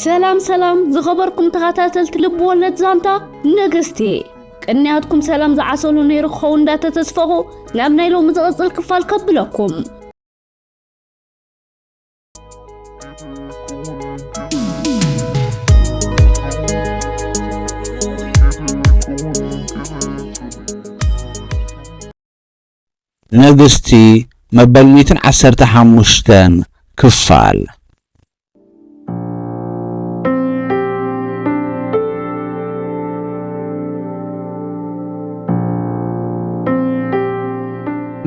ሰላም ሰላም ዝኸበርኩም ተኸታተልቲ ልብ ወለድ ዛንታ ንግስቲ፣ ቅንያትኩም ሰላም ዝዓሰሉ ነይሩ ክኸውን እንዳተተስፈኹ ናብ ናይ ሎሚ ዝቕጽል ክፋል ከብለኩም። ንግስቲ መበል ሚእትን ዓሰርተ ሓሙሽተን ክፋል።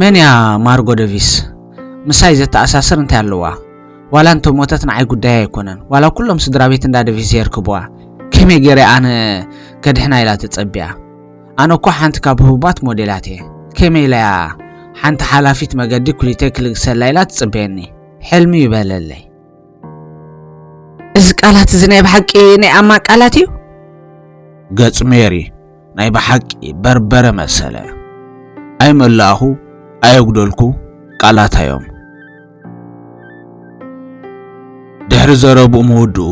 መን እያ ማርጎ ደቪስ? ምሳይ ዘተኣሳስር እንታይ ኣለዋ? ዋላ እንተሞተት ንዓይ ጉዳይ ኣይኮነን። ዋላ ኩሎም ስድራ ቤት እንዳ ደቪስ የርክብዋ። ከመይ ገይረ ኣነ ከድሕና ኢላ ተጸቢያ? ኣነ እኮ ሓንቲ ካብ ህቡባት ሞዴላት እየ። ከመይ ኢላ እያ ሓንቲ ሓላፊት መገዲ ኩሊተይ ክልግሰላ ኢላ ትጽበየኒ? ሕልሚ ይበለለይ። እዚ ቃላት እዚ ናይ ብሓቂ ናይ ኣማ ቃላት እዩ? ገጽ ሜሪ ናይ ብሓቂ በርበረ መሰለ። ኣይመላእኹ፣ ኣየጉደልኩ፣ ቃላታ እዮም። ድሕሪ ዘረብኡ ምውድኡ፣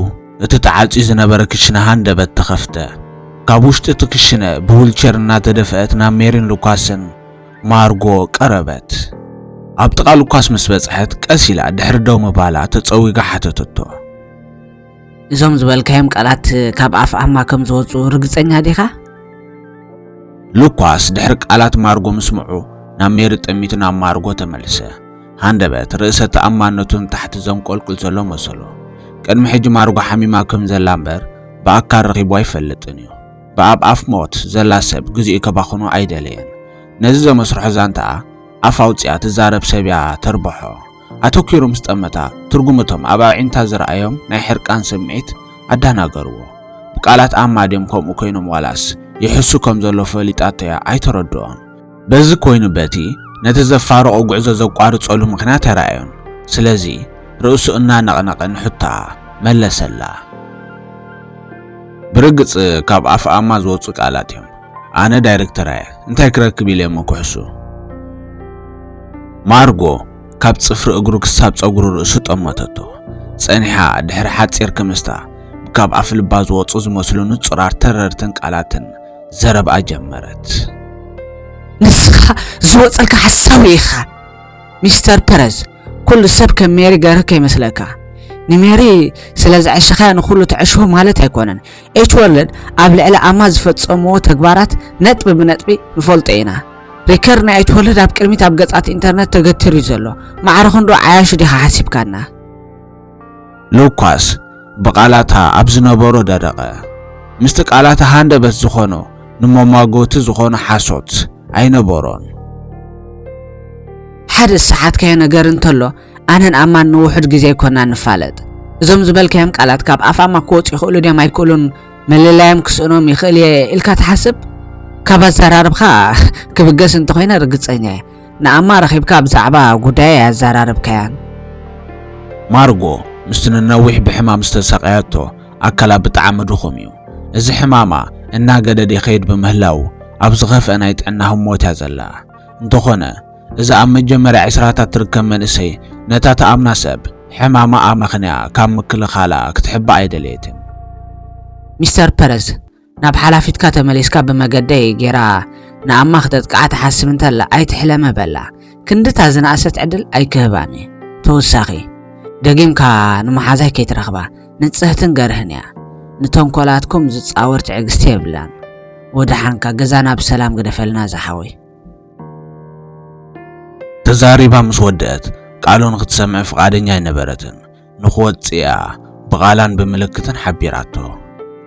እቲ ተዓጽዩ ዝነበረ ክሽነ ሃንደበት ተኸፍተ። ካብ ውሽጢ እቲ ክሽነ ብዊልቸር እናተደፍአት ናብ ሜሪን ሉካስን ማርጎ ቀረበት። ኣብ ጥቓ ሉካስ ምስ በጽሐት፣ ቀስ ኢላ ድሕሪ ደው ምባላ ተጸዊጋ ሓተተቶ። እዞም ዝበልካዮም ቃላት ካብ ኣፍ ኣማ ከም ዝወጹ ርግጸኛ ዲኻ? ሉካስ ድሕሪ ቃላት ማርጎ ምስምዑ፣ ናብ ሜሪ ጠሚቱ ናብ ማርጎ ተመልሰ። ሃንደበት ርእሰ ተኣማንነቱ ንታሕቲ ዘንቆልቁል ዘሎ መሰሎ። ቅድሚ ሕጂ ማርጎ ሓሚማ ከም ዘላ እምበር፣ ብኣካል ረኺቡ ኣይፈልጥን እዩ። ብኣብ ኣፍ ሞት ዘላ ሰብ ግዜኡ ከባኽኖ ኣይደለየን። ነዚ ዘመስርሖ ዛንታኣ ኣፍ ኣውጺኣ ትዛረብ ሰብ እያ ተርብሖ። ኣተኲሩ ምስ ጠመታ፣ ትርጉም እቶም ኣብ ኣዒንታ ዝረኣዮም ናይ ሕርቃን ስምዒት ኣደናገርዎ። ብቃላት ኣማ ድዮም ከምኡ ኮይኖም ዋላስ ይሕሱ ከም ዘሎ ፈሊጣቶ እያ ኣይተረድኦን። በዚ ኮይኑ በቲ፣ ነቲ ዘፋረቖ ጉዕዞ ዘቋርጸሉ ምኽንያት ኣይረኣዮን። ስለዚ ርእሱ እናነቕነቐ ንሕቶኣ መለሰላ። ብርግጽ ካብ ኣፍ ኣማ ዝወጹ ቃላት እዮም። ኣነ ዳይረክተር እየ፣ እንታይ ክረክብ ኢለ እሞ ክሕሱ? ማርጎ ካብ ጽፍሪ እግሩ ክሳብ ጸጉሪ ርእሱ ጠመተቶ። ጸኒሓ ድሕሪ ሓጺር ክምስታ፣ ካብ ኣፍ ልባ ዝወጹ ዝመስሉ ንጹራት ተረርትን ቃላትን ዘረብኣ ጀመረት። ንስኻ ዝወጸልካ ሓሳዊ ኢኻ ሚስተር ፐረዝ። ኩሉ ሰብ ከም ሜሪ ገርህ ከይመስለካ። ንሜሪ ስለ ዘዐሸኻያ ንኹሉ ተዕሽሁ ማለት ኣይኮነን። ኤች ወርልድ ኣብ ልዕሊ ኣማ ዝፈጸምዎ ተግባራት ነጥቢ ብነጥቢ ንፈልጦ ኢና። ሪከርድ ናይ ኤች ወርልድ ኣብ ቅድሚት ኣብ ገጻት ኢንተርነት ተገቲሩ እዩ ዘሎ። ማዕረ ክንዶ ዓያሹ ዲኻ ሓሲብካና? ሉካስ ብቓላታ ኣብ ዝነበሮ ደረቐ። ምስቲ ቃላታ ሃንደበት ዝኾኖ ንመማጎቲ ዝኾኖ ሓሶት ኣይነበሮን። ሓደ ዝሰሓትካዮ ነገር እንተሎ ኣነን ኣማን ንውሑድ ግዜ ኣይኮና ንፋለጥ። እዞም ዝበልካዮም ቃላት ካብ ኣፍ ኣማ ክወጹ ይኽእሉ ድዮም ኣይክእሉን መለላዮም ክስእኖም ይኽእል እየ ኢልካ ትሓስብ? ካብ ኣዘራርብኻ ክብገስ እንተኾይነ ርግጸኛ እየ። ንኣማ ረኺብካ ብዛዕባ ጉዳየይ ኣዘራረብካያን። ማርጎ ምስቲ ንነዊሕ ብሕማም ዝተሳቐየቶ ኣካላ ብጣዕሚ ድኹም እዩ። እዚ ሕማማ እናገደደ ይኸይድ ብምህላው ኣብ ዝኸፍአ ናይ ጥዕና ህሞት እያ ዘላ። እንተኾነ እዚ ኣብ መጀመርያ ዕስራታት ትርከብ መንእሰይ ነታ ትኣምና ሰብ ሕማማ ኣመኽንያ ካብ ምክልኻላ ክትሕባእ ኣይደለየትን። ሚስተር ፐረዝ፣ ናብ ሓላፊትካ ተመሊስካ ብመገደይ ጌራ ንኣማ ክተጥቅዓ ትሓስብ እንተላ ኣይትሕለመ በላ። ክንድታ ዝነኣሰት ዕድል ኣይክህባን እየ። ተወሳኺ ደጊምካ ንመሓዛይ ከይትረኽባ፣ ንጽህትን ገርህን እያ። ንተንኮላትኩም ዝጻወር ትዕግስቲ የብላን። ወደሓንካ ገዛና ብሰላም ግደፈልና ዝሓወይ። ተዛሪባ ምስ ወደአት ቃሉ ንክትሰምዕ ፍቓደኛ ኣይነበረትን። ንክወጽእ እያ ብቓላን ብምልክትን ሓቢራቶ።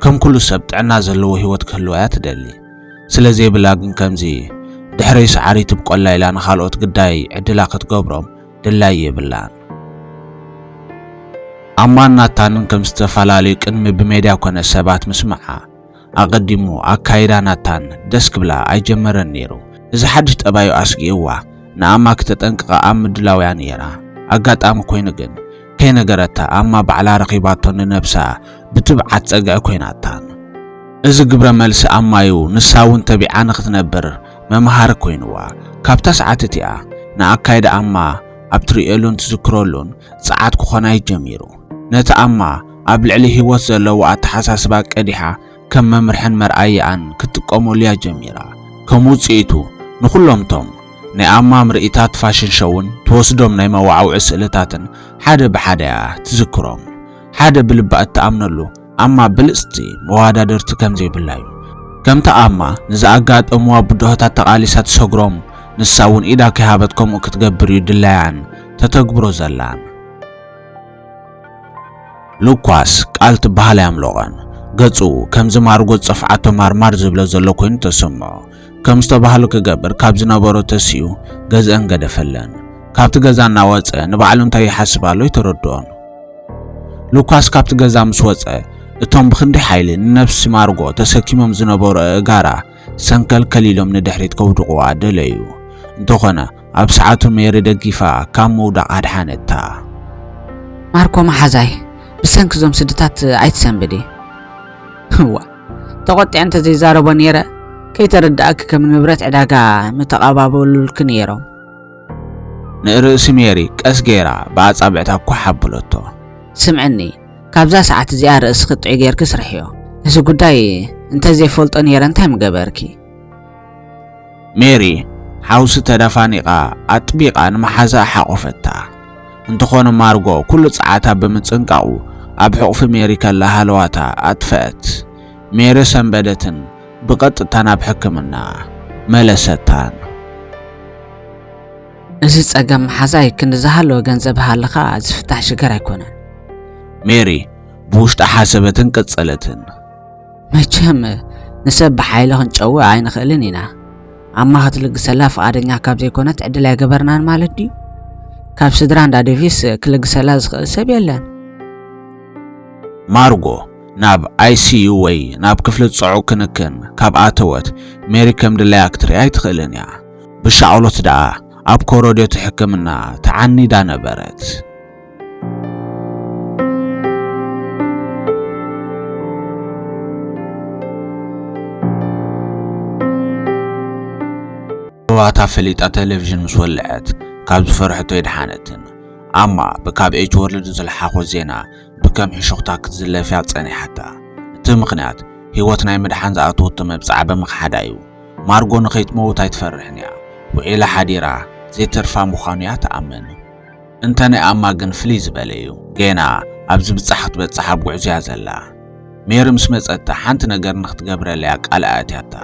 ከም ኩሉ ሰብ ጥዕና ዘለዎ ህይወት ክህልዋ እያ ትደሊ። ስለ ዘይብላ ግን ከምዚ ድሕረይ ሰዓሪ ትብቆላ ኢላ ንኻልኦት ግዳይ ዕድላ ክትገብሮም ድላይ የብላን። ኣማን ናታንን ከም ዝተፈላለዩ ቅድሚ ብሜድያ ኮነ ሰባት ምስማዓ ኣቐዲሙ ኣካይዳ ናታን ደስ ክብላ ኣይጀመረን ነይሩ። እዚ ሓድሽ ጠባዩ ኣስጊእዋ ንኣማ ክተጠንቅቓ ኣብ ምድላው እያ ነይራ። ኣጋጣሚ ኮይኑ ግን ከይነገረታ ኣማ ባዕላ ረኺባቶ ንነብሳ ብትብዓት ጸግዒ ኮይናታን። እዚ ግብረ መልሲ ኣማዩ ንሳ እውን ተቢዓ ንኽትነብር መምሃሪ ኮይንዋ። ካብታ ሰዓት እቲኣ ንኣካይዳ ኣማ ኣብ ትርእየሉን ትዝክረሉን ጸዓት ክኾና እዩ ጀሚሩ። ነቲ ኣማ ኣብ ልዕሊ ህይወት ዘለዎ ኣተሓሳስባ ቀዲሓ ከም መምርሕን መርኣይኣን ክትጥቀመሉ እያ ጀሚራ። ከም ውጽኢቱ፣ ንኹሎምቶም ናይ ኣማ ምርኢታት ፋሽን ሾውን ትወስዶም ናይ መዋዕውዒ ስእልታትን ሓደ ብሓደ እያ ትዝክሮም። ሓደ ብልባ እትኣምነሉ ኣማ ብልጽቲ መወዳድርቲ ከም ዘይብላ እዩ። ከምቲ ኣማ ንዝኣጋጠምዋ ብድሆታት ተቓሊሳ ትሰግሮም፣ ንሳ እውን ኢዳ ከይሃበት ከምኡ ክትገብር እዩ ድላያን ተተግብሮ ዘላን። ሉኳስ ቃል ትበሃል ኣየምለቖን። ገጹ ከምዚ ማርጎ ዝጸፍዓቶ ማርማር ዝብሎ ዘሎ ኮይኑ ተሰምዖ። ከም ዝተባህሎ ክገብር ካብ ዝነበሮ ተሲኡ ገዝአን ገደፈለን። ካብቲ ገዛ እናወጸ ንባዕሉ እንታይ ይሓስብ ኣሎ ኣይተረድኦን። ሉኳስ ካብቲ ገዛ ምስ ወጸ፣ እቶም ብኽንደይ ሓይሊ ንነብሲ ማርጎ ተሰኪሞም ዝነበሩ ኣእጋራ ሰንከልከል ኢሎም ንድሕሪት ከውድቕዋ ደለዩ። እንተኾነ፣ ኣብ ሰዓቱ ሜሪ ደጊፋ ካብ ምውዳቕ ኣድሓነታ። ማርኮ መሓዛይ፣ ብሰንኪ እዞም ስድታት ኣይትሰንብዲ። እዋ፣ ተቖጢዐ እንተዘይዛረቦ ነይረ፣ ከይተረድኣኪ ከም ንብረት ዕዳጋ ምተቐባበሉልኪ ነይሮም። ንርእሲ ሜሪ ቀስ ገይራ ብኣጻብዕታ ኳሕ ኣበለቶ። ስምዕኒ፣ ካብዛ ሰዓት እዚኣ ርእስኺ ጥዑይ ጌርኪ ስርሕዮ። እዚ ጉዳይ እንተዘይፈልጦ ነይረ እንታይ ምገበርኪ? ሜሪ ሓውሲ ተደፋኒቓ ኣጥቢቓ ንመሓዛኣ ሓቖፈታ። እንተኾነ ማርጎ ኩሉ ጸዓታ ብምጽንቃቑ ኣብ ሕቑፊ ሜሪ ከላ ሃለዋታ ኣጥፈአት። ሜሪ ሰንበደትን ብቐጥታ ናብ ሕክምና መለሰታን። እዚ ጸገም መሓዛይ ክንዲ ዝሃለወ ገንዘብ ሃለኻ ዝፍታሕ ሽግር ኣይኮነን። ሜሪ ብውሽጣ ሓሰበትን ቀጸለትን። መቸም ንሰብ ብሓይሊ ክንጨዊ ኣይንኽእልን ኢና። ኣማ ክትልግሰላ ፍቓደኛ ካብ ዘይኮነት ዕድል ኣይገበርናን ማለት ድዩ? ካብ ስድራ እንዳ ዴቪስ ክልግሰላ ዝኽእል ሰብ የለን። ማርጎ ናብ ኣይ ሲ ዩ ወይ ናብ ክፍሊ ጽዑቕ ክንክን ካብ ኣተወት፣ ሜሪ ከም ድላያ ክትሪኣ ኣይትኽእልን እያ። ብሻቕሎት ደኣ ኣብ ኮረድዮ እቲ ሕክምና ተዓኒዳ ነበረት። ሩዋታ ፈሊጣ ቴሌቪዥን ምስ ወልዐት፣ ካብ ዝፈርሐቶ ኣይደሓነትን። ኣማ ብካብ ኤች ወርልድ ዝለሓኾ ዜና ብከም ሕሹኽታ ክትዝለፍያ ጸኒሓታ። እቲ ምኽንያት፣ ህይወት ናይ ምድሓን ዝኣተወቶ መብጽዓ ብምኽሓዳ እዩ። ማርጎ ንኸይትመውት ኣይትፈርሕን እያ። ውዒላ ሓዲራ ዘይተርፋ ምዃኑ እያ ትኣምን። እንተ ናይ ኣማ ግን ፍልይ ዝበለ እዩ። ጌና ኣብ ዝብጻሕ ክትበጽሕ ኣብ ጉዕዞ እያ ዘላ። ሜሪ ምስ መጸታ ሓንቲ ነገር ንኽትገብረላ እያ ቃል ኣእትያታ።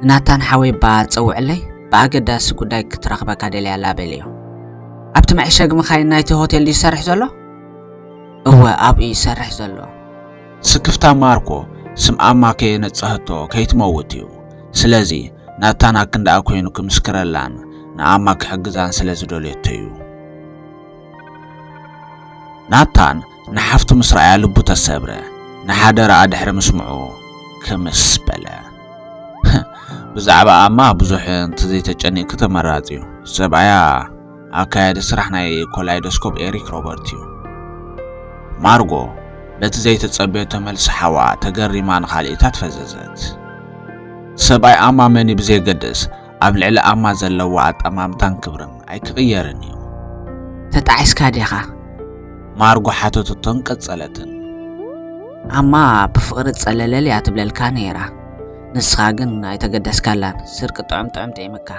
ናታን ሓወይ እባ ጸውዕለይ፣ ብኣገዳሲ ጉዳይ ክትረኽበካ ደልያ ኣላ በልዮ። ኣብቲ መዐሸጊ መኻይን ናይቲ ሆቴል ድዩ ዝሰርሕ ዘሎ? እወ፣ ኣብኡ ይሰርሕ ዘሎ። ስክፍታ ማርኮ ስም ኣማ ከየነጸህቶ ከይትመውት እዩ። ስለዚ ናታን ኣክንዳኣ ኮይኑ ክምስክረላን ንኣማ ክሕግዛን ስለ ዝደልየቶ እዩ። ናታን ንሓፍቱ ምስ ረኣያ ልቡ ተሰብረ። ንሓደራኣ ድሕሪ ምስምዑ ክምስ በለ። ብዛዕባ ኣማ ብዙሕ እንተዘይተጨኒቕኪ ተመራጺ እዩ። ሰብኣያ ኣካያዲ ስራሕ ናይ ኮላይዶስኮፕ ኤሪክ ሮበርት እዩ። ማርጎ በቲ ዘይተጸበየቶ መልሲ ሓዋ ተገሪማ ንኻልኢታት ፈዘዘት። ሰብኣይ ኣማ መን እዩ ብዘየገድስ፣ ኣብ ልዕሊ ኣማ ዘለዋ ኣጠማምታን ክብርን ኣይክቕየርን እዩ። ተጣዒስካ ዲኻ? ማርጎ ሓተተቶን ቀጸለትን። ኣማ ብፍቕሪ ትጸለለል እያ ትብለልካ ነይራ። ንስኻ ግን ኣይተገደስካላን፣ ስርቂ ጥዑም ጥዑም ጥዒምካ።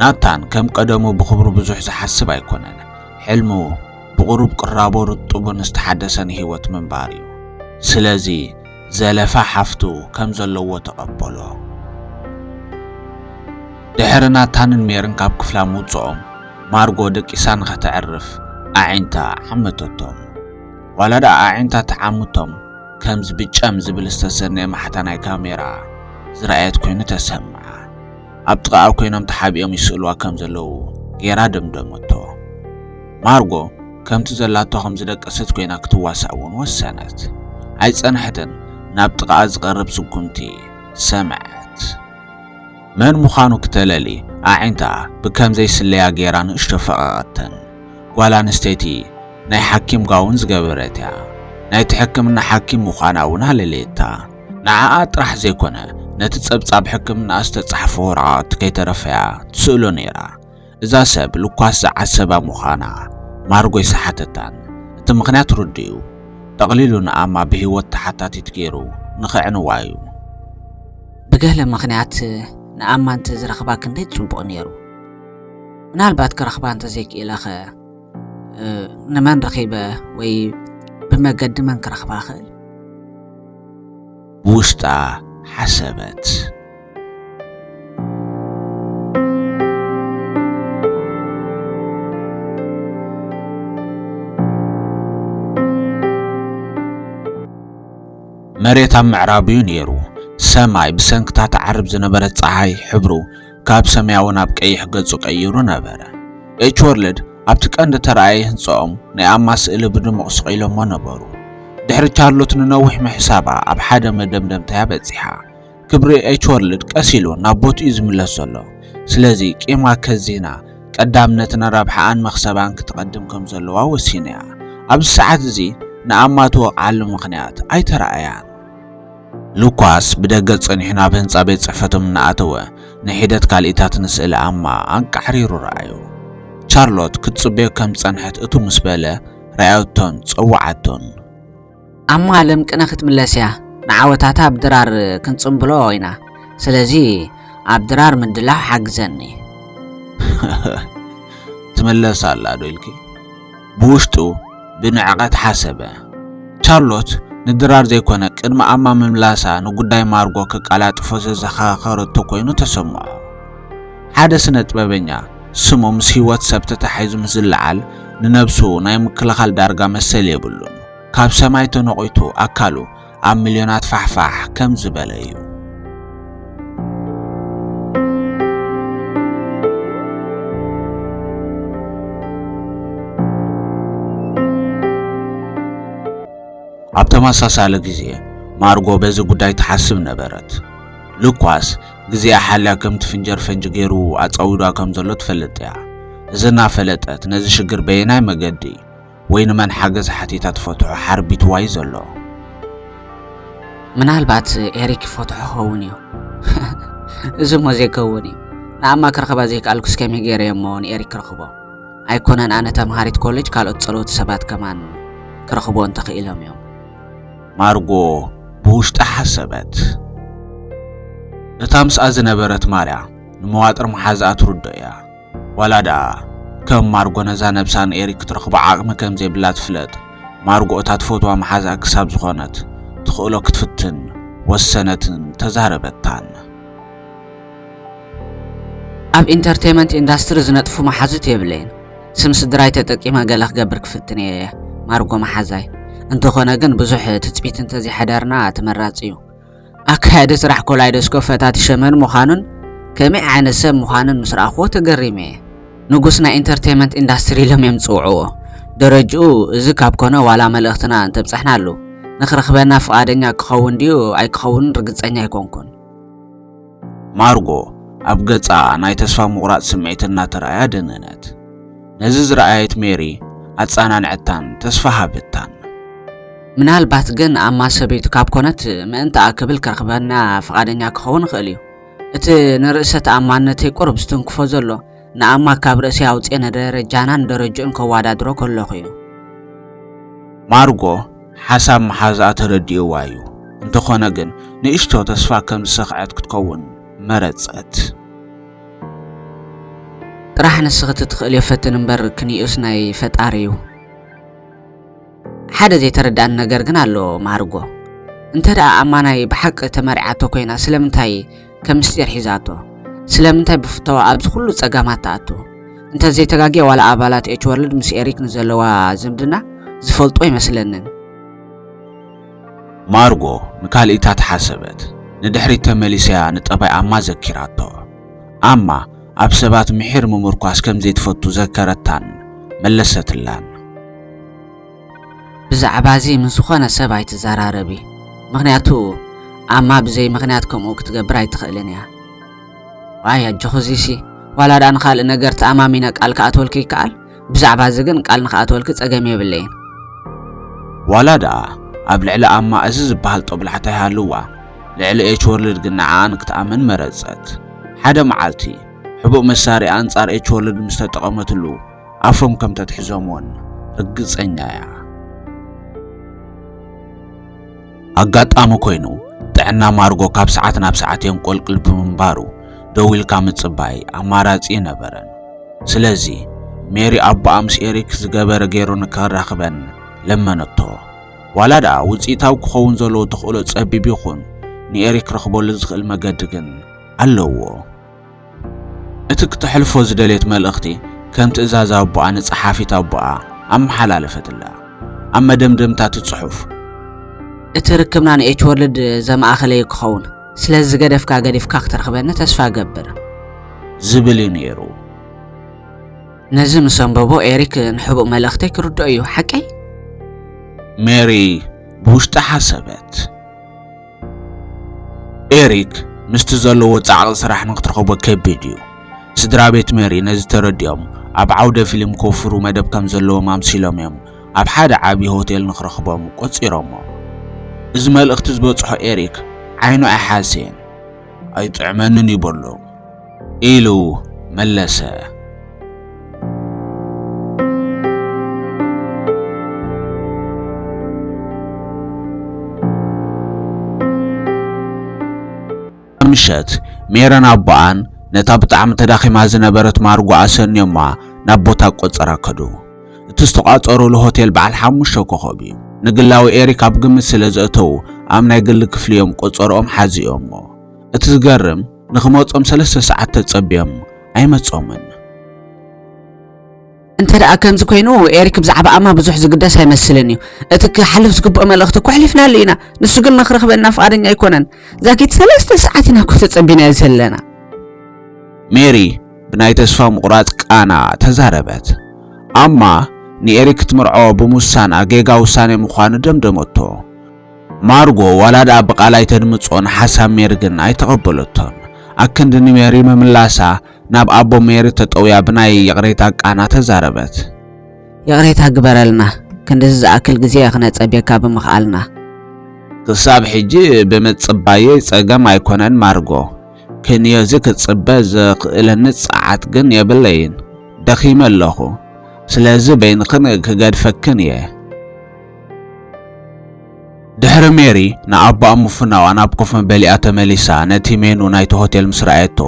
ናታን ከም ቀደሙ ብኽብሩ ብዙሕ ዝሓስብ ኣይኮነን። ሕልሙ ብቕሩብ ቅራቦ ርጡብን ዝተሓደሰን ህይወት ምንባር እዩ። ስለዚ ዘለፋ ሓፍቱ ከም ዘለዎ ተቐበሎ። ድሕሪ ናታንን ሜርን ካብ ክፍላ ምውጽኦም፣ ማርጎ ደቂሳ ንኸተዕርፍ ኣዒንታ ዓመተቶም። ዋላ ደኣ ኣዒንታ ተዓምቶም፣ ከምዚ ብጨም ዝብል ዝተሰነየ ማሕታ ናይ ካሜራ ዝረኣየት ኮይኑ ተሰምዓ። ኣብ ጥቓኣ ኮይኖም ተሓቢኦም ይስእልዋ ከም ዘለዉ ገይራ ደምደመቶ። ማርጎ ከምቲ ዘላቶ ከም ዝደቀሰት ኮይና ክትዋሳእ እውን ወሰነት። ኣይጸንሐትን፣ ናብ ጥቓኣ ዝቐርብ ስጉምቲ ሰምዐት። መን ምዃኑ ክተለሊ ኣዒንታ ብከም ዘይስለያ ገይራ ንእሽቶ ፈቐቐተን። ጓል ኣንስተይቲ ናይ ሓኪም ጋውን ዝገበረት እያ። ናይቲ ሕክምና ሓኪም ምዃና እውን ኣለለየታ። ንዓኣ ጥራሕ ዘይኮነ፣ ነቲ ጸብጻብ ሕክምና ዝተጻሕፈ ወረቓቕቲ ከይተረፈያ ትስእሎ ነይራ። እዛ ሰብ ልኳስ ዝዓሰባ ምዃና ማርጎ ኣይሰሓተታን። እቲ እቲ ምኽንያት ርዱእ እዩ። ጠቕሊሉ ንኣማ ብህይወት ተሓታቲት ገይሩ ንኸዕንዋ እዩ። ብገለ ምኽንያት ንኣማ እንተ ዝረኽባ ክንደይ ጽቡቕ ነይሩ። ምናልባት ክረኽባ እንተ ዘይክኢለኸ፣ እ፣ ንመን ረኺበ ወይ ብመገዲ መን ክረኽባ እኽእል? ብውሽጣ ሓሰበት። መሬት ኣብ ምዕራብ እዩ ነይሩ። ሰማይ ብሰንክታ ትዓርብ ዝነበረት ጸሓይ ሕብሩ ካብ ሰማያዊ ናብ ቀይሕ ገጹ ቀይሩ ነበረ። ኤች ወርልድ ኣብቲ ቀንዲ ተራእየ ህንጻኦም ናይ ኣማ ስእሊ ብድሙቕ ስቕ ኢሎሞ ነበሩ። ድሕሪ ቻርሎት ንነዊሕ ምሕሳባ ኣብ ሓደ መደምደምታያ በጺሓ። ክብሪ ኤች ወርልድ ቀስ ኢሉ ናብ ቦትኡ እዩ ዝምለስ ዘሎ። ስለዚ ቂማ ከዚና ቀዳምነት ንረብሓኣን መኽሰባን ክትቐድም ከም ዘለዋ ወሲና እያ። ኣብዚ ሰዓት እዚ ንኣማ ትወቕዓሉ ምኽንያት ኣይተራእያን። ሉካስ ብደገ ጸኒሑ ናብ ህንጻ ቤት ጽሕፈቶም እናኣተወ ንሒደት ካልኢታት ንስእሊ ኣማ ኣንቃሕሪሩ ረኣዮ። ቻርሎት ክትጽበዮ ከም ዝጸንሐት እቱ ምስ በለ ረኣዮቶን ጸውዓቶን። ኣማ ለምቅነ ክትምለስ እያ። ንዓወታታ ኣብ ድራር ክንጽምብሎ ኢና። ስለዚ ኣብ ድራር ምድላው ሓግዘኒ። ትምለስ ኣላ ዶ ኢልኪ? ብውሽጡ ብንዕቐት ሓሰበ። ቻርሎት ንድራር ዘይኮነ ቅድሚ ኣማ ምምላሳ ንጉዳይ ማርጎ ከቀላጥፎ ዘዘኻኸረቶ ኮይኑ ተሰምዖ። ሓደ ስነ ጥበበኛ ስሙ ምስ ህይወት ሰብ ተታሒዙ ምስ ዝለዓል ንነብሱ ናይ ምክልኻል ዳርጋ መሰል የብሉን። ካብ ሰማይ ተነቒቱ ኣካሉ ኣብ ሚልዮናት ፋሕፋሕ ከም ዝበለ እዩ። ኣብ ተመሳሳሊ ግዜ ማርጎ በዚ ጉዳይ ትሓስብ ነበረት። ሉኳስ ግዜኣ ሓልያ ከም ትፍንጀር ፈንጂ ገይሩ ኣጻዊዳ ከም ዘሎ ትፈልጥ እያ። እዚ እናፈለጠት ነዚ ሽግር በየናይ መገዲ ወይ ንመን ሓገዝ ሓቲታ ትፈትሖ ሓርቢትዋ እዩ ዘሎ። ምናልባት ኤሪክ ይፈትሖ ክኸውን እዩ። እዚ እሞ ዘይከውን እዩ። ንኣማ ክረኽባ ዘይከኣልኩስ ከመይ ገይረ እሞ ንኤሪክ ክረኽቦ? ኣይኮነን ኣነ ተምሃሪት ኮሌጅ ካልኦት ጸለውቲ ሰባት ከማን ክረኽብዎ እንተኽኢሎም እዮም። ማርጎ ብውሽጣ ሓሰበት። እታ ምስኣ ዝነበረት ማርያ ንመዋጥር መሓዝኣ ትርዶ እያ። ዋላ ደኣ ከም ማርጎ ነዛ ነብሳ ንኤሪክ ክትረኽቦ ዓቕሚ ከም ዘይብላ ትፍለጥ፣ ማርጎ እታ ትፈትዋ መሓዝኣ ክሳብ ዝኾነት ትኽእሎ ክትፍትን ወሰነትን ተዛረበታን። ኣብ ኢንተርቴይመንት ኢንዳስትሪ ዝነጥፉ መሓዙት የብለይን። ስም ስድራይ ተጠቂመ ገለ ክገብር ክፍትን እየ፣ ማርጎ መሓዛይ። እንተኾነ ግን ብዙሕ ትጽቢት እንተዘይሓደርና ተመራጺ እዩ። ኣካያዲ ስራሕ ኮላይዶስኮፕ ፈታቲሸ መን ምዃኑን ከመይ ዓይነት ሰብ ምዃኑን ምስ ረኣኽዎ ተገሪመ እየ። ንጉስ ናይ ኢንተርቴይመንት ኢንዳስትሪ ኢሎም እዮም ዝጽውዕዎ። ደረጅኡ እዚ ካብ ኮነ ዋላ መልእኽትና እንተብጻሕናሉ ንኽረኽበና ፍቓደኛ ክኸውን ድዩ ኣይክኸውንን ርግጸኛ ኣይኮንኩን። ማርጎ ኣብ ገጻ ናይ ተስፋ ምቑራጽ ስምዒት እናተራእያ ደነነት። ነዚ ዝረኣየት ሜሪ ኣጸናንዐታን ተስፋ ሃበታን። ምናልባት ግን ኣማ ሰበይቱ ካብ ኮነት ምእንታኣ ክብል ክረኽበና ፍቓደኛ ክኸውን ይኽእል እዩ። እቲ ንርእሰ ተኣማንነተይ ቁሩብ ዝትንክፎ ዘሎ ንኣማ ካብ ርእሰይ ኣውጽኤ ንደረጃናን ደረጅኡን ከወዳድሮ ከለኹ እዩ። ማርጎ ሓሳብ መሓዛኣ ተረዲእዋ እዩ። እንተኾነ ግን ንእሽቶ ተስፋ ከም ዝሰኽዐት ክትከውን መረጸት። ጥራሕ ንስኺ ትትኽእልዮ ፈትን እምበር ክንዩስ ናይ ፈጣሪ እዩ። ሓደ ዘይተረድኣኒ ነገር ግን ኣሎ ማርጎ። እንተ ደኣ ኣማ ናይ ብሓቂ ተመርዒያቶ ኮይና ስለምንታይ ከም ምስጢር ሒዛቶ? ስለምንታይ ብፍተዋ ኣብዚ ኩሉ ጸገማት ትኣቱ? እንተ ዘይተጋግየ ዋላ ኣባላት ኤች ወርልድ ምስ ኤሪክ ንዘለዋ ዝምድና ዝፈልጡ ኣይመስለንን። ማርጎ ንካልኢታት ሓሰበት። ንድሕሪት ተመሊሰያ ንጠባይ ኣማ ዘኪራቶ። ኣማ ኣብ ሰባት ምሒር ምምርኳስ ከም ዘይትፈቱ ዘከረታን መለሰትላን። ብዛዕባ እዚ ምስ ዝኾነ ሰብ ኣይትዘራረቢ፣ ምኽንያቱ ኣማ ብዘይ ምኽንያት ከምኡ ክትገብር ኣይትኽእልን እያ። ዋይ ኣጆኹ፣ እዚሲ ዋላ ደኣ ንኻልእ ነገር ተኣማሚነ ቃል ክኣትወልኪ ይከኣል፣ ብዛዕባ እዚ ግን ቃል ንኽኣትወልኪ ጸገም የብለይን። ዋላ ደኣ ኣብ ልዕሊ ኣማ እዚ ዝበሃል ጦብላሕታ ይሃልዋ፣ ልዕሊ ኤች ወርልድ ግን ንዓኣ ንክትኣምን መረጸት። ሓደ መዓልቲ ሕቡእ መሳርያ ኣንጻር ኤች ወርልድ ምስ ተጠቐመትሉ ኣፎም ከም ተትሕዞም እውን ርግጸኛ እያ። ኣጋጣሚ ኮይኑ፣ ጥዕና ማርጎ ካብ ሰዓት ናብ ሰዓት የንቆልቅል ብምንባሩ፣ ደው ኢልካ ምጽባይ ኣማራጺ ነበረን። ስለዚ፣ ሜሪ ኣቦኣ ምስ ኤሪክ ዝገበረ ገይሩ ንከራኽበን ለመነቶ። ዋላ ደኣ ውጽኢታዊ ክኸውን ዘለዎ ተኽእሎ ጸቢብ ይኹን፣ ንኤሪክ ክረኽበሉ ዝኽእል መገዲ ግን ኣለዎ። እቲ ክተሕልፎ ዝደልየት መልእኽቲ ከም ትእዛዝ ኣቦኣ ንጸሓፊት ኣቦኣ ኣመሓላለፈትላ። ኣብ መደምደምታ እቲ ጽሑፍ፣ እቲ ርክብና ንኤች ወርልድ ዘማእኸለ እዩ ክኸውን። ስለዚ ዝገደፍካ ገዲፍካ ክትረኽበኒ ተስፋ እገብር። ዝብል እዩ ነይሩ። ነዚ ምስ ኣንበቦ ኤሪክ ንሕቡእ መልእኽተይ ክርድኦ እዩ። ሓቀይ? ሜሪ ብውሽጣ ሓሰበት። ኤሪክ ምስቲ ዘለዎ ጻዕቒ ስራሕ ንክትረኽቦ ከቢድ እዩ። ስድራ ቤት ሜሪ ነዚ ተረዲኦም ኣብ ዓውደ ፊልም ክወፍሩ መደብ ከም ዘለዎም ኣምሲሎም እዮም ኣብ ሓደ ዓቢ ሆቴል ንክረኽቦም ቆጺሮሞ። እዚ መልእኽቲ ዝበጽሖ ኤሪክ ዓይኑ ኣይሓሰየን። "ኣይጥዕመንን እዩ በሎ" ኢሉ መለሰ። ምሸት ሜረን ኣቦኣን ነታ ብጣዕሚ ተዳኺማ ዝነበረት ማርጎ ኣሰንዮማ ናብ ቦታ ቆጸራ ከዱ። እቲ ዝተቋጸሩሉ ሆቴል በዓል ሓሙሽተ ኮኸብ እዩ። ንግላዊ ኤሪክ ኣብ ግምት ስለ ዘእተዉ ኣብ ናይ ግሊ ክፍሊ እዮም ቆጸርኦም ሓዚኦሞ። እቲ ዝገርም ንኽመጾም ሰለስተ ሰዓት ተጸብዮም ኣይመጾምን። እንተ ደኣ ከምዚ ኮይኑ፣ ኤሪክ ብዛዕባ ኣማ ብዙሕ ዝግደስ ኣይመስልን እዩ። እቲ ክሓልፍ ዝግብኦ መልእኽቲ እኮ ኣሕሊፍናሉ ኢና። ንሱ ግን ንኽረኽበና ፍቓደኛ ኣይኮነን። ዛጊት ሰለስተ ሰዓት ኢና እኮ ተጸቢናዮ ዘለና። ሜሪ ብናይ ተስፋ ምቑራጽ ቃና ተዛረበት። ኣማ ንኤሪክ ክትምርዖ ብምውሳና ጌጋ ውሳኔ ምዃኑ ደምደመቶ። ማርጎ ዋላ ደኣ ብቓል ኣይተድምጾን፣ ሓሳብ ሜሪ ግን ኣይተቐበለቶን። ኣክንዲ ንሜሪ ምምላሳ ናብ ኣቦ ሜሪ ተጠውያ ብናይ ይቕሬታ ቃና ተዛረበት። ይቕሬታ ግበረልና፣ ክንድዚ ዝኣክል ግዜ ክነጸብየካ ብምኽኣልና። ክሳብ ሕጂ ብምጽባየይ ጸገም ኣይኮነን ማርጎ። ክንዮዚ ክጽበ ዘኽእለኒ ጸዓት ግን የብለይን። ደኺመ ኣለኹ። ስለዚ በይንኽን ክገድፈክን እየ። ድሕሪ ሜሪ ንኣቦኣ ምፍናዋ ናብ ኮፍ መበሊኣ ተመሊሳ ነቲ ሜኑ ናይቲ ሆቴል ምስ ረኣየቶ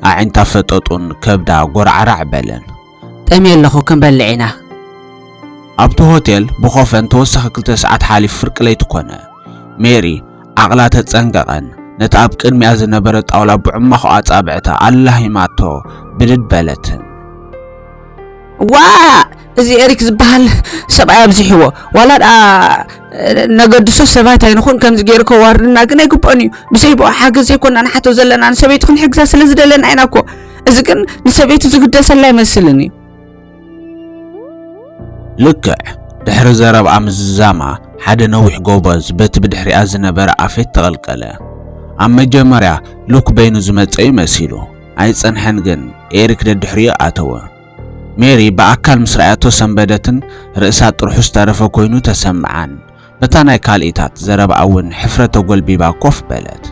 ኣዒንታ ፈጠጡን ከብዳ ጎርዓራዕ በለን። ጠምየ ኣለኹ፣ ክንበልዕ ኢና። ኣብቲ ሆቴል ብኾፈን ተወሳኺ ክልተ ሰዓት ሓሊፉ ፍርቂ ለይቲ ኮነ። ሜሪ ዓቕላ ተጸንቀቐን ነቲ ኣብ ቅድሚኣ ዝነበረ ጣውላ ብዕማኹ ኣጻብዕታ ኣላሂማቶ ብድድ በለትን። ዋ! እዚ ኤሪክ ዝበሃል ሰብኣይ ኣብዚሕዎ። ዋላ ደኣ ነገድሶ ሰባት ኣይንኹን ከምዚ ገይሩ ከዋርድና ግን ኣይግብኦን እዩ። ብዘይ ብኦ ሓገዝ ዘይኮና ንሓቶ ዘለና ንሰበይቱ ክንሕግዛ ስለ ዝደለና ኢና እኮ። እዚ ግን ንሰበይቱ ዝግደሰላ ኣይመስልን እዩ። ልክዕ ድሕሪ ዘረብኣ ምዝዛማ ሓደ ነዊሕ ጎበዝ በቲ ብድሕሪኣ ዝነበረ ኣፌት ተቐልቀለ። ኣብ መጀመርያ ሉክ በይኑ ዝመጸ እዩ መሲሉ። ኣይጸንሐን ግን ኤሪክ ደድሕሪኡ ኣተወ። ሜሪ ብኣካል ምስ ረኣያቶ ሰንበደትን ርእሳ ጥርሑ ዝተረፈ ኮይኑ ተሰምዓን። በታ ናይ ካልኢታት ዘረባ እውን ሕፍረት ተጎልቢባ ኮፍ በለት።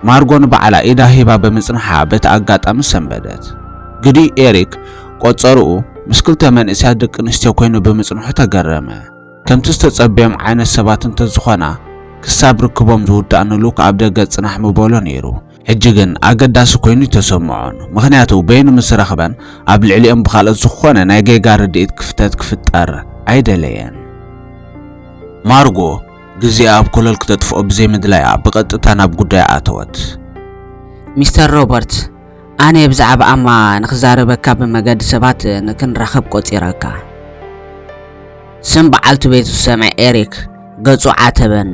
ማርጎ ንባዕላ ኢዳ ሂባ ብምጽንሓ በቲ ኣጋጣሚ ሰንበደት። ግዲ ኤሪክ ቆጸርኡ ምስ ክልተ መንእሰያት ደቂ ኣንስትዮ ኮይኑ ብምጽንሑ ተገረመ። ከምቲ ዝተጸበዮም ዓይነት ሰባት እንተዝኾና ክሳብ ርክቦም ዝውዳእ ንሉክ ኣብ ደገ ጽናሕ ምበሎ ነይሩ። ሕጂ ግን ኣገዳሲ ኮይኑ ኣይተሰምዖን፣ ምኽንያቱ በይኑ ምስ ረኽበን ኣብ ልዕሊኦም ብኻልኦት ዝኾነ ናይ ጌጋ ርድኢት ክፍተት ክፍጠር ኣይደለየን። ማርጎ ግዜኣ ኣብ ኮለል ክተጥፍኦ ብዘይምድላያ ብቐጥታ ናብ ጉዳያ ኣተወት። ሚስተር ሮበርት፣ ኣነ ብዛዕባ ኣማ ንኽዛረበካ ብመገዲ ሰባት ንክንራኸብ ቆጺረካ። ስም በዓልቲ ቤቱ ዝሰምዐ ኤሪክ ገጹ ዓተበን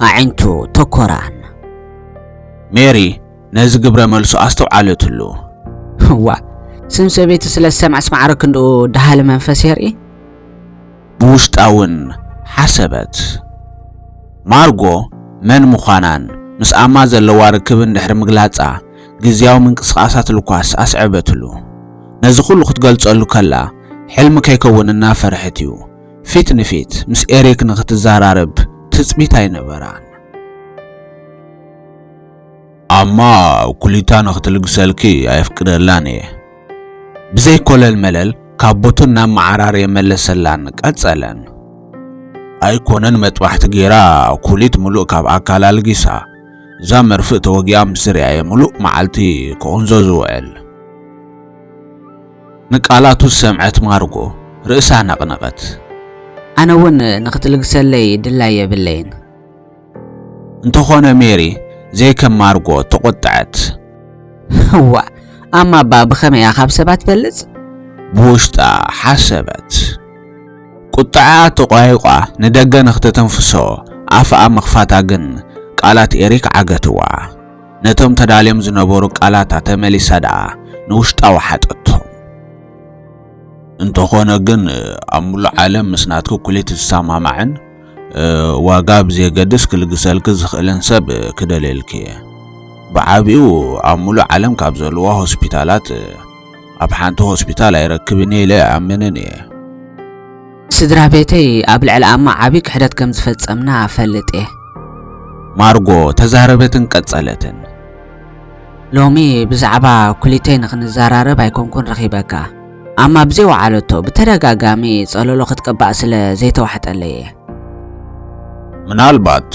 ኣዒንቱ ተኮራን። ሜሪ ነዚ ግብረ መልሱ ኣስተውዓለትሉ። እዋ፣ ስም ሰበይቲ ስለ ዝሰምዐስ ማዕረ ክንድኡ ደሃሊ መንፈስ የርኢ። ብውሽጣ እውን ሓሰበት። ማርጎ መን ምዃናን ምስ ኣማ ዘለዋ ርክብ እንድሕሪ ምግላጻ፣ ግዝያዊ ምንቅስቓሳት ሉካስ ኣስዐበትሉ። ነዚ ኩሉ ክትገልጸሉ ከላ፣ ሕልሚ ከይከውን እናፈርሐት እዩ። ፊት ንፊት ምስ ኤሪክ ንኽትዘራረብ ትጽቢት ኣይነበራን። ኣማ ኩሊታ ንኽትልግሰልኪ ኣየፍቅደላን እየ። ብዘይ ኮለል መለል ካብ ቦቱ እናመዓራረየ መለሰላን ቀጸለን። ኣይኮነን መጥባሕቲ ጌራ፣ ኩሊት ምሉእ ካብ ኣካላ ኣልጊሳ። እዛ መርፍእ ተወጊኣ ምስ ርኣየ ምሉእ መዓልቲ ክቕንዞ ዝውዕል። ንቃላቱ ዝሰምዐት ማርጎ ርእሳ ነቕነቐት። ኣነ እውን ንኽትልግሰለይ ድላይ የብለይን። እንተኾነ ሜሪ ዘይከም ማርጎ ተቖጥዐት። እዋእ፣ ኣማ እባ ብኸመይ እያ ካብ ሰባት ትበልጽ? ብውሽጣ ሓሰበት። ቁጥዐኣ ተቋይቋ ንደገ ንኽተተንፍሶ ኣፍኣ ምኽፋታ ግን ቃላት ኤሪክ ዓገትዋ። ነቶም ተዳልዮም ዝነበሩ ቃላታ ተመሊሳ ደኣ ንውሽጣ ወሓጠቶም። እንተኾነ ግን ኣብ ምሉእ ዓለም ምስ ናትኪ ኩሊት ዝሰማማዕን፣ እ፣ ዋጋ ብዘየገድስ ክልግሰልኪ ዝኽእልን ሰብ ክደልየልኪ እየ። ብዓቢኡ ኣብ ምሉእ ዓለም ካብ ዘለዋ ሆስፒታላት፣ እ፣ ኣብ ሓንቲ ሆስፒታል ኣይረክብን እየ ኢለ ኣይኣምንን እየ። ስድራ ቤተይ ኣብ ልዕሊ ኣማ ዓቢ ክሕደት ከም ዝፈጸምና እፈልጥ እየ። ማርጎ ተዛረበትን ቀጸለትን። ሎሚ ብዛዕባ ኩሊተይ ንኽንዘራረብ ኣይኮንኩን ረኺበካ። ኣማ ብዘይ ወዓለቶ ብተደጋጋሚ ጸለሎ ክትቅባእ ስለ ዘይተዋሕጠለይ እየ። ምናልባት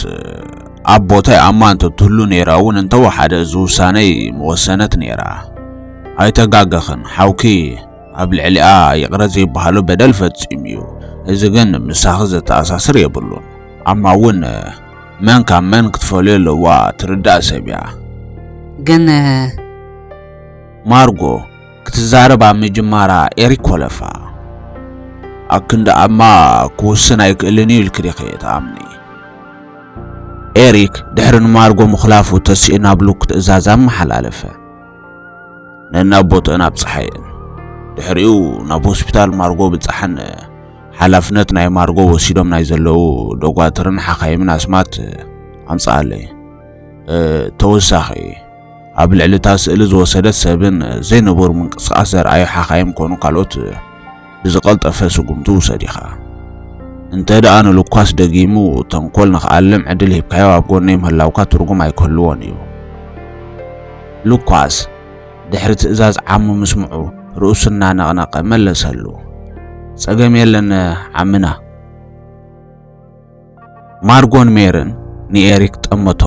ኣብ ቦታይ ኣማ እንተትህሉ ነይራ እውን እንተወሓደ እዚ ውሳነይ ምወሰነት ነይራ። ኣይተጋገኽን፣ ሓውኪ ኣብ ልዕሊኣ ይቕረ ዘይበሃሎ በደል ፈጺሙ እዩ። እዚ ግን ምሳኺ ዘተኣሳስር የብሉን። ኣማ እውን መን ካብ መን ክትፈልዮ ኣለዋ ትርዳእ ሰብ እያ። ግን ማርጎ ክትዛረብ ኣብ ምጅማራ ኤሪክ ኮለፋ። ኣክንዲ ኣማ ክውስን ኣይክእልን እዩ ኢልኪ ዲኺ ትኣምኒ? ኤሪክ ድሕሪ ንማርጎ ምኹላፉ ተሲኡ ናብ ሉክ ትእዛዝ ኣመሓላለፈ። ነናቦትአን ኣብጽሓየን። ድሕሪኡ ናብ ሆስፒታል ማርጎ ብጽሓን ሓላፍነት ናይ ማርጎ ወሲዶም ናይ ዘለዉ ዶጓትርን ሓኻይምን ኣስማት ኣምጽኣለይ። እ፣ ተወሳኺ ኣብ ልዕሊ እታ ስእሊ ዝወሰደት ሰብን ዘይንቡር ምንቅስቓስ ዘርኣዩ ሓኻይም ኮኑ ካልኦት ብዝቐልጠፈ ስጉምቲ ውሰድ ኢኻ። እንተ ደኣ ንሉኳስ ደጊሙ ተንኮል ንኽኣልም ዕድል ሂብካዮ ኣብ ጎነይ ምህላውካ ትርጉም ኣይክህልዎን እዩ። ሉኳስ ድሕሪ ትእዛዝ ዓሙ ምስምዑ ርእሱ እናነቕነቐ መለሰሉ። ጸገም የለን ዓምና። ማርጎን ሜርን ንኤሪክ ጠመቶ።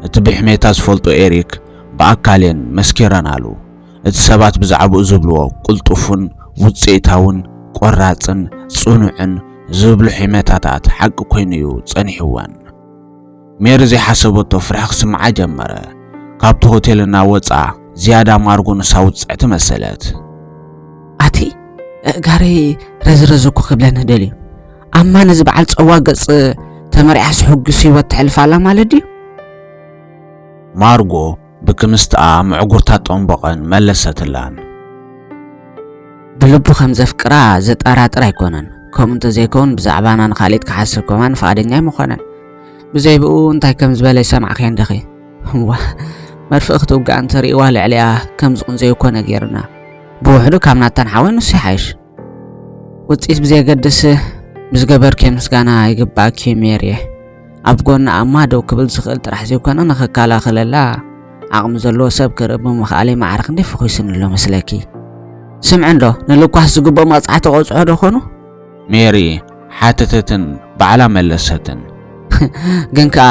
እቲ ብሕሜታ ዝፈልጦ ኤሪክ ብኣካል እየን መስኪረናሉ። እቲ ሰባት ብዛዕባኡ ዝብልዎ ቅልጡፍን ውጽኢታውን ቆራጽን ጽኑዕን ዝብሉ ሕሜታታት ሓቂ ኮይኑ እዩ ጸኒሕወን። ሜሪ ዘይሓሰበቶ ፍርሒ ክስምዓ ጀመረ። ካብቲ ሆቴል እናወጻ ዝያዳ ማርጎ ንሳ ውጽዕቲ መሰለት። ኣቲ፣ ኣእጋረይ ረዝረዝ እኮ ክብለኒ ደልዩ። ኣማ ነዚ በዓል ጸዋ ገጽ ተመሪዓስ ሕጉስ ህይወት ተሕልፍ ኣላ ማለት ድዩ? ማርጎ ብክምስትኣ ምዕጉርታ ጠንቦቐን መለሰትላን። ብልቡ ከም ዘፍቅራ ዘጠራጥር ኣይኮነን። ከምኡ እንተዘይከውን ብዛዕባና ንኻልኢት ክሓስብ ከማን ፍቓደኛ ኣይምኾነን። ብዘይ ብኡ እንታይ ከም ዝበለ ይሰማዕክዮ እንዲኺ? እዋ፣ መርፍእ ክትውጋእ እንተርእይዋ ልዕሊኣ ከም ዝቕንዘዩ እኮ ነጊርና። ብውሕዱ ካብ ናታን ሓወይ ንሱ ይሓይሽ። ውጽኢት ብዘየገድስ፣ ብዝገበርክዮ ምስጋና ይግባኣኪ ሜሪየ። ኣብ ጎኒ ኣማ ደው ክብል ዝኽእል ጥራሕ ዘይኮነ፣ ንኽከላኸለላ ዓቕሚ ዘለዎ ሰብ ክርኢ ብምኽኣለይ ማዕረ ክንደይ ፈኺሱኒ ኣሎ መስለኪ። ስምዒ እንዶ፣ ንሉኳስ ዝግብኦ መቕጻዕቲ ቆጽዖ ዶ ኾኑ? ሜሪ ሓተተትን ባዕላ መለሰትን። ግን ከኣ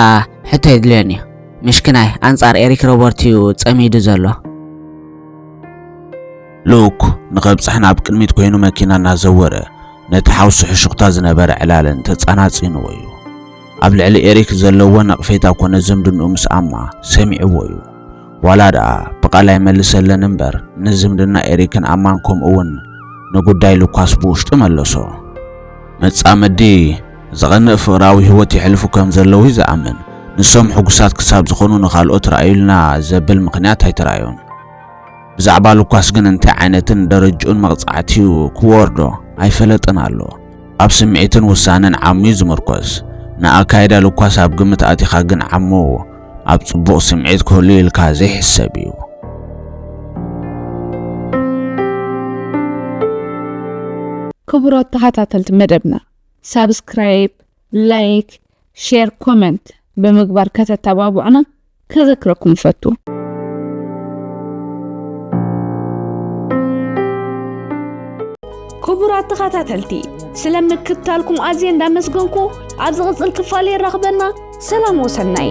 ሕቶ የድልዮን እዩ። ምሽክናይ ኣንጻር ኤሪክ ሮበርት እዩ ጸሚዱ ዘሎ። ሉክ ንኸብጽሕ ናብ ቅድሚት ኮይኑ መኪና እናዘወረ ነቲ ሓውሲ ሕሹኽታ ዝነበረ ዕላለን ተጻናጺንዎ እዩ። ኣብ ልዕሊ ኤሪክ ዘለዎ ነቕፌታ ኮነ ዝምድንኡ ምስ ኣማ ሰሚዕዎ እዩ። ዋላ ደኣ ብቓል ኣይመልሰለን እምበር፣ ንዝምድና ኤሪክን ኣማን ከምኡ እውን ንጉዳይ ሉካስ ብውሽጡ መለሶ። መጻምዲ ዘቐንእ ፍቕራዊ ህይወት የሕልፉ ከም ዘለዉ እዩ ዝኣምን። ንሶም ሕጉሳት ክሳብ ዝኾኑ ንኻልኦት ረኣዩልና ዘብል ምኽንያት ኣይተራእዮን። ብዛዕባ ሉካስ ግን እንታይ ዓይነትን ደረጅኡን መቕጻዕቲ'ዩ ክወርዶ ኣይፈለጠን ኣሎ። ኣብ ስምዒትን ውሳነን ዓሚዩ ዝምርኮስ። ንኣካይዳ ሉካስ ኣብ ግምት ኣቲኻ ግን ዓሙ ኣብ ጽቡቕ ስምዒት ክህሉ ኢልካ ዘይሕሰብ እዩ። ክቡራት ተኸታተልቲ መደብና፣ ሳብስክራይብ፣ ላይክ፣ ሼር፣ ኮመንት ብምግባር ከተተባብዑና ከዘክረኩም እፈቱ። ክቡራት ተኸታተልቲ፣ ስለ ምክትታልኩም ኣዝየ እንዳመስገንኩ፣ ኣብ ዝቕጽል ክፋል የራኽበና። ሰላም ወሰናይ።